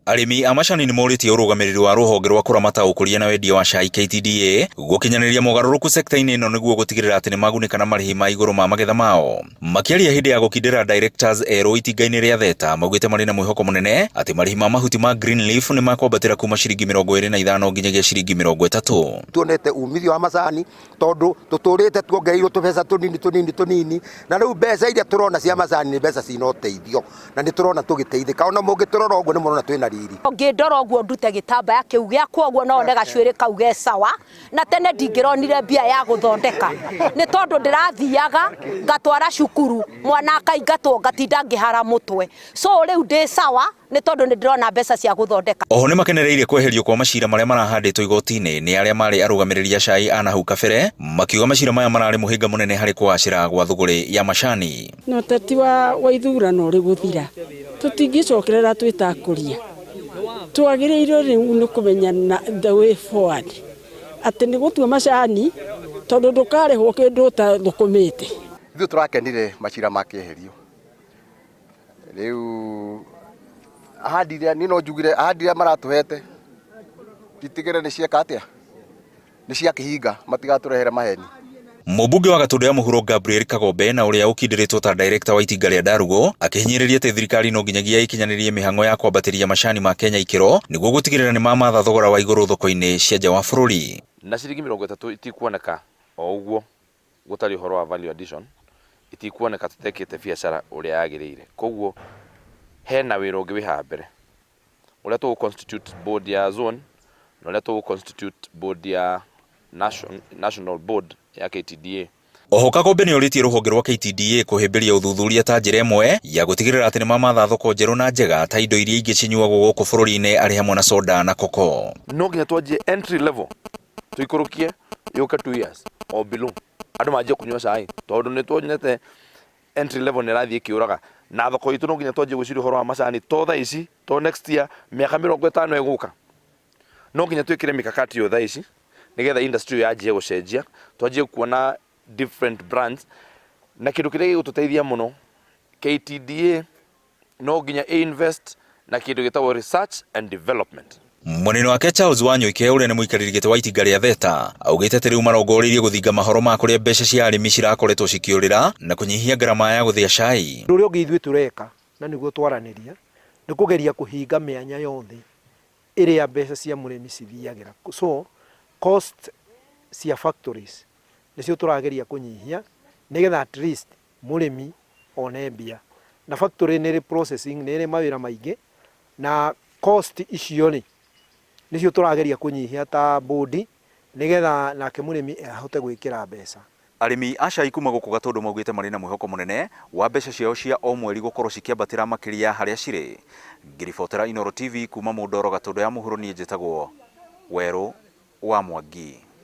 Arĩmi a macani nĩ morĩtie ũrũgamĩrĩri wa rũhonge rwa kũramata ũkũria na wendia wa cai KTDA gũkinyanĩria mogarũrũku sekta-inĩ ĩno nĩguo gũtigĩrĩra atĩ nĩ magunĩka na marĩhi ma igũrũ ma magetha mao. Makĩaria hĩndĩ ya gũkindĩra directors erũ itinga-inĩ rĩa Theta, maugĩte marĩ na mwĩhoko mũnene atĩ marĩhi ma mahuti ma green leaf nĩ makwambatĩra kuma ciringi 25 nginyagia ciringi 30. Tuonete umithio wa macani tondu tuturite tuongereirwo tubeca tunini tunini tunini na riu mbeca iria turona cia macani ni mbeca cina uteithio na ni turona tugiteithika ona mungiturora uguo ni murona twina riri. Ngindora uguo ndute gitambaya kiu giakwa uguo no one gacuiri kau ge sawa na tene ndingironire mbia ya guthondeka ni tondu ndirathiaga ngatwara cukuru mwana akaingatwo ngatinda ngihara mutwe so riu ndi sawa ni tondu ni ndirona mbeca cia guthondeka. Oho nĩ makenereire kweherio kwa macira marĩa marahandĩtwo igoti-inĩ nĩ arĩa marĩ arũgamĩrĩri a cai a nahau kabere, makiuga macira maya mararĩ mũhĩnga mũnene harĩ kũgacĩra gwa thũgũrĩ ya macani. Na ũteti wa ithurano ũrĩ gũthira, tũtingĩcokerera twĩ ta akũria. Twagĩrĩirwo rĩu nĩ kũmenya the way forward, atĩ nĩ gũtua macani tondũ ndũkarĩhwo kĩndũ ũtathũkũmĩte. Ithuĩ tũrakenire macira makĩeherio. Rĩu ahandi iria niĩ no njugire ahandi iria maratũhete nditigĩre nĩ cieka atĩa, nĩ ciakĩhinga matigatũrehere maheni. Mũmbunge wa Gatũndũ ya Mũhuro Gabriel Kagombe na ũrĩa ũkindĩrĩtwo ta director wa itinga rĩa Ndarugo akĩhinyĩrĩria atĩ thirikari no nginyagia ĩkinyanĩrie mĩhang'o ya kwambatĩria macani ma Kenya ikĩro nĩguo gũtigĩrĩra nĩ mamatha thogora wa igũrũ thoko-inĩ cia nja wa bũrũri. Na ciringi 30 itikuoneka o ũguo gũtarĩ ũhoro wa value addition, itikuoneka tũtekĩte biacara ũrĩa yagĩrĩire. Koguo hena wĩra ũngĩ wĩ haha mbere, ũrĩa tũgũ constitute board ya zone na ũrĩa tũgũ constitute board ya national board ya KTDA. Oho Kagombe nĩorĩtie rũhonge rwa KTDA kũhĩmbĩria ũthuthuria ta njĩra ĩmwe ya gũtigĩrĩra atĩ nĩmamatha thoko njerũ na njega ta indo iria ingĩ cinyuagwo gũkũ bũrũri-inĩ arĩ hamwe na soda na koko. No nginya twanjie entry level tũikũrũkie yũke 2 years or below, andũ manjie kũnyua cai, tondũ nĩ tuonete entry level nĩ ĩrathiĩ ĩkĩũraga na thoko itũ. No nginya twanjie gwĩciria ũhoro wa macani, to thaa ici, to next year, mĩaka 50 ĩgũka. No nginya twĩkĩre mikakati ĩyo thaa ici nĩgetha industry ĩyo yanjie gũcenjia, twanjie kuona different brands. Na kĩndũ kĩrĩa gĩgũtũteithia mũno, KTDA no nginya invest na kĩndũ gĩtagwo research and development. Mũnene wake Charles Wanyoike, ũrĩa nĩ mũikarĩri gĩtĩ wa itinga rĩa Theta, augĩte atĩ rĩu marongoreirie gũthinga mahoro ma kũrĩa mbeca cia arĩmi cirakoretwo cikĩũrĩra na kũnyihia ngarama ya gũthĩa cai. Ũndũ ũrĩa ũngĩ ithuĩ tũreka na nĩguo twaranĩria nĩ kũgeria kũhinga mĩanya yothe ĩrĩa mbeca cia mũrĩmi cithiagĩra. So cost cia factories nĩcio tũrageria kũnyihia nĩgetha at least mũrĩmi one mbia. Na factory nĩ ĩrĩ processing, nĩ ĩrĩ mawĩra maingĩ na cost icio rĩ, nĩcio tũrageria kũnyihia ta board nĩgetha nake mũrĩmi ahote gwĩkĩra mbeca. Arĩmi a cai kuma gũkũ Gatũndũ maugĩte marĩ na mwĩhoko mũnene wa mbeca ciao cia o mweri gũkorwo cikĩambatĩra makĩria harĩa cirĩ. Ngĩribotera Inooro TV kuma Mũndoro, Gatũndũ ya Mũhuro, niĩ njĩtagwo Werũ wa Mwangi.